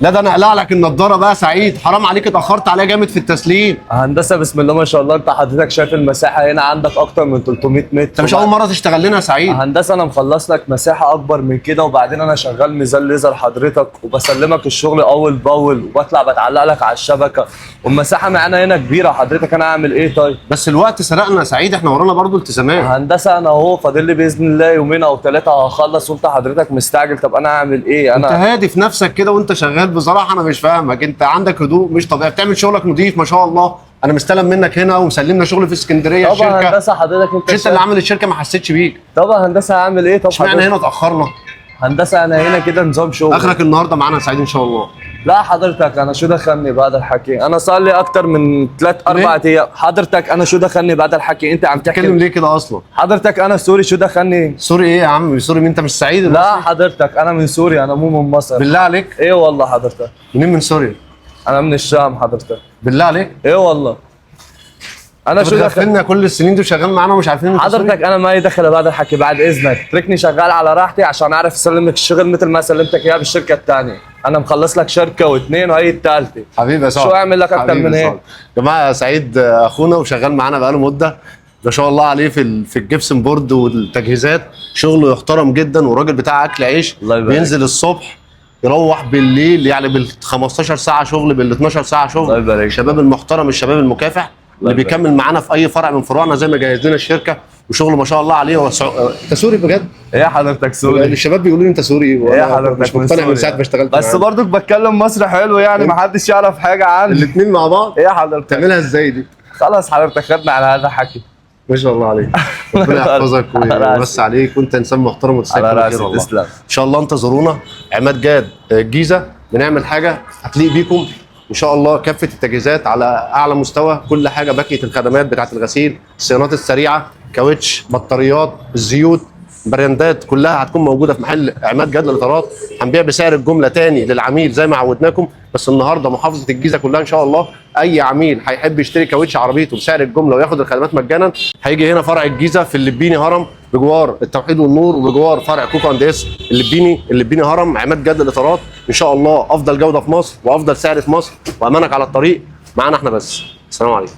لا ده انا اقلع لك النضارة بقى سعيد، حرام عليك اتاخرت عليا جامد في التسليم. هندسة بسم الله ما شاء الله، انت حضرتك شايف المساحة هنا عندك اكتر من 300 متر. انت مش اول مرة تشتغل لنا يا سعيد. هندسة انا مخلص لك مساحة اكبر من كده، وبعدين انا شغال ميزان ليزر حضرتك، وبسلمك الشغل اول باول، وبطلع بتعلق لك على الشبكة، والمساحة معانا هنا كبيرة حضرتك. انا اعمل ايه طيب؟ بس الوقت سرقنا يا سعيد، احنا ورانا برضو التزامات. هندسة انا اهو فاضل لي باذن الله يومين او 3 هخلص، وانت حضرتك مستعجل. طب انا اعمل ايه؟ انت انا هادي في نفسك كده وانت شغال، بصراحة انا مش فاهمك. انت عندك هدوء مش طبيعي، بتعمل شغلك نظيف ما شاء الله. انا مستلم منك هنا ومسلمنا شغل في اسكندرية طبعا الشركة. هندسة حضرتك انت مش انت اللي عامل الشركة؟ ما حسيتش بيك. طبعا هندسة هعمل ايه؟ طب اشمعنى حضرتك هنا اتاخرنا؟ هندسة انا هنا كده نظام شغل. اخرك النهارده معانا يا سعيد ان شاء الله. لا حضرتك انا شو دخلني بعد الحكي؟ انا صار لي اكثر من 3 4 ايام حضرتك. انا شو دخلني بعد الحكي؟ انت عم تتكلم تحكي ليه كده اصلا؟ حضرتك انا سوري، شو دخلني؟ سوري ايه يا عم؟ سوري مين؟ انت مش سعيد؟ لا حضرتك انا من سوريا، انا مو من مصر. بالله عليك؟ ايه والله حضرتك. منين من سوريا؟ انا من الشام حضرتك. بالله عليك؟ ايه والله. انا شو دخل بتغفلنا كل السنين دي وشغال معانا ومش عارفين انت سوري؟ حضرتك؟ انا ما يدخل بعد الحكي، بعد اذنك اتركني شغال على راحتي عشان اعرف اسلمك الشغل مثل ما سلمتك اياه بالشركة الثانية. انا مخلص لك شركة واثنين وهي الثالثة. حبيبي يا صاحبي، شو اعمل لك اكثر حبيبي من يا هيك؟ صاحبي. جماعة سعيد اخونا وشغال معانا بقاله مده ما شاء الله عليه في ال gypsum board والتجهيزات، شغله يحترم جدا، وراجل بتاع اكل عيش. الله يبارك. بينزل الصبح يروح بالليل، يعني بال 15 ساعة شغل، بال 12 ساعة شغل. الله يبارك. الشباب المحترم، الشباب المكافح اللي يبارك. بيكمل معانا في اي فرع من فروعنا، زي ما جهز لنا الشركة وشغله ما شاء الله عليه. هو انت سوري بجد؟ ايه حضرتك سوري؟ الشباب بيقولوا لي انت سوري، ايه وانا حضرتك مش مقتنع من سوريا؟ ساعة ما اشتغلت بس معانا. برضك بتكلم مصري حلو يعني، ما حدش يعرف حاجة عني. الاثنين مع بعض. ايه حضرتك؟ تعملها ازاي دي؟ خلاص حضرتك خدنا على هذا الحكي. ما شاء الله عليك، ربنا يحفظك على راسي. ويوسع عليك، وانت انسان محترم وتستاهل على كل راسي، خير والله. تسلم. ان شاء الله انتظرونا عماد جاد الجيزة، بنعمل حاجة هتليق بيكم ان شاء الله. كافة التجهيزات على اعلى مستوى، كل حاجة، باكية الخدمات بتاعه الغسيل، الصيانات السريعة، كاوتش، بطاريات، الزيوت، براندات كلها هتكون موجودة في محل عماد جاد للاطارات. هنبيع بسعر الجملة تاني للعميل زي ما عودناكم، بس النهارده محافظة الجيزة كلها ان شاء الله اي عميل هيحب يشتري كاوتش عربيته بسعر الجملة وياخد الخدمات مجانا، هيجي هنا فرع الجيزة في اللبيني هرم بجوار التوحيد والنور، وبجوار فرع كوكو اند اس اللبيني هرم، عماد جاد للاطارات. ان شاء الله افضل جوده في مصر وافضل سعر في مصر، وامانك على الطريق معانا احنا بس. السلام عليكم.